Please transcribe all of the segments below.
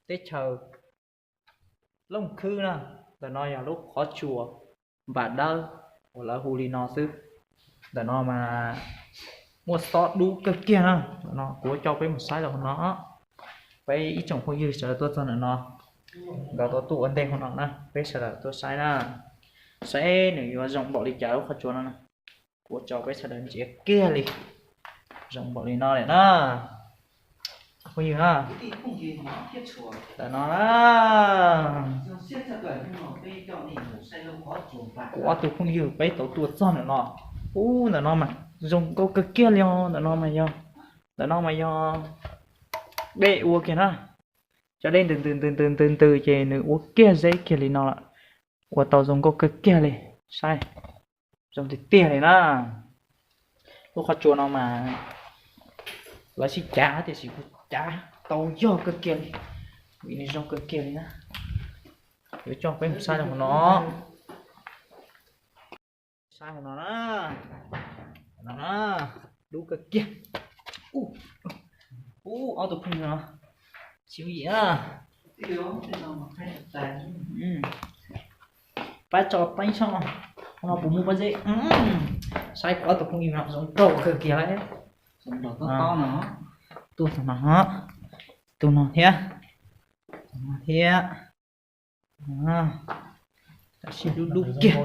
teb chaws Looj Khwb na. Ntawm no yog lub qhov tsua Npam Dawb uas lawv hu li no xwb. Ntawm no mas muaj xob dub kawg kiag na. Ntawm no kuv coj peb mus saib rau hauv no. Peb ib tsoom phooj ywg sawv daws tuaj txog ntawm no, nkawd tau tuaj ua ntej hauv no na, peb sawv daws tuaj saib na. Saib nws yuav zoo npaum li cas lub qhov tsua no. Kuv tso peb sawv daws ntsia kiag li. Zoo npaum li no lawm na. Phooj ywg na, ntawm no na, kuv ob tug phooj ywg peb tau tuaj txog ntawm no. Ub, ntawm no mas zoo nkauj kawg kiag li os. Ntawm no mas yog, ntawm no mas yog dej ua kiag na. Cov dej ntws ntws ntws ntws ntws ntws ces nws ua kiag zeb kiag li no lawm. Ua tau zoo nkauj kawg kiag li. Saib, zoo tiag tiag li na. Lub qhov tsua no mas lawv sib cav tiam sis kuv cav tau yog kawg kiag li, vim nws zoo kawg kiag li na. Yuav coj peb mus saib rau hauv no. Saib hauv no na. No na, dub kawg kiag. Ub, ob tug phooj ywg no, tsis yooj yim na. Pab tso pab ib tsob no, puas muaj pob zeb. Saib kuv ob tug phooj ywg no zoo nkauj kawg kiag li. Tuaj tus no, tus no thiab, tus no thiab. Tam sim dub dub kiag.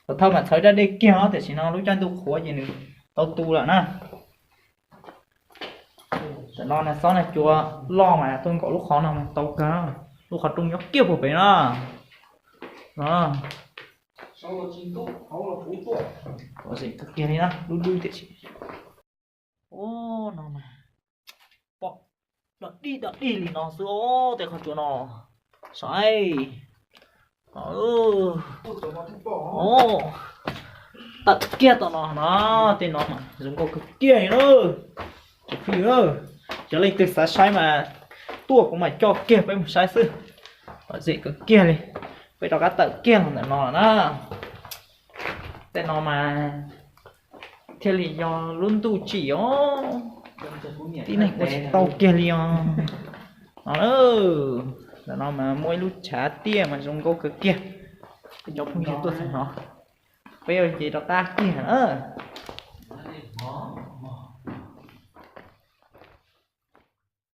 Thaum thawj mas txhawv daj dej kiag os, tiam sis no lub caij ntuj qhuav ces nws tau tu lawm na. Tam no na xob na cua loj mas tuaj nkaum lub qhov no mas tau kawg, lub qhov rooj nyob kiag puag pem na. Lom zem kawg kiag li na, dub dub tiam sis. Ub, no mas pom dog dig dog dig li no xwb os, tej qhov tsua no. Saib, tawm kiag tom no na, tej no mas zoo nkauj kawg kiag li na. Cov phooj ywg, cov leej twg xav saib mas tuaj kuv mam coj kiag peb mus saib xwb. Lom zem kawg kiag li, peb rov qab tawm kiag los ntawm no na. Tej no mas thiaj li yog lub ntuj tsim os, tib neeg ua tsis tau kiag li os. No, ntawm no mas muaj ib lub chav tiaj mas zoo nkauj kawg kiag. Peb cov phooj ywg tuaj txog no, peb yuav ces rov qab kiag na.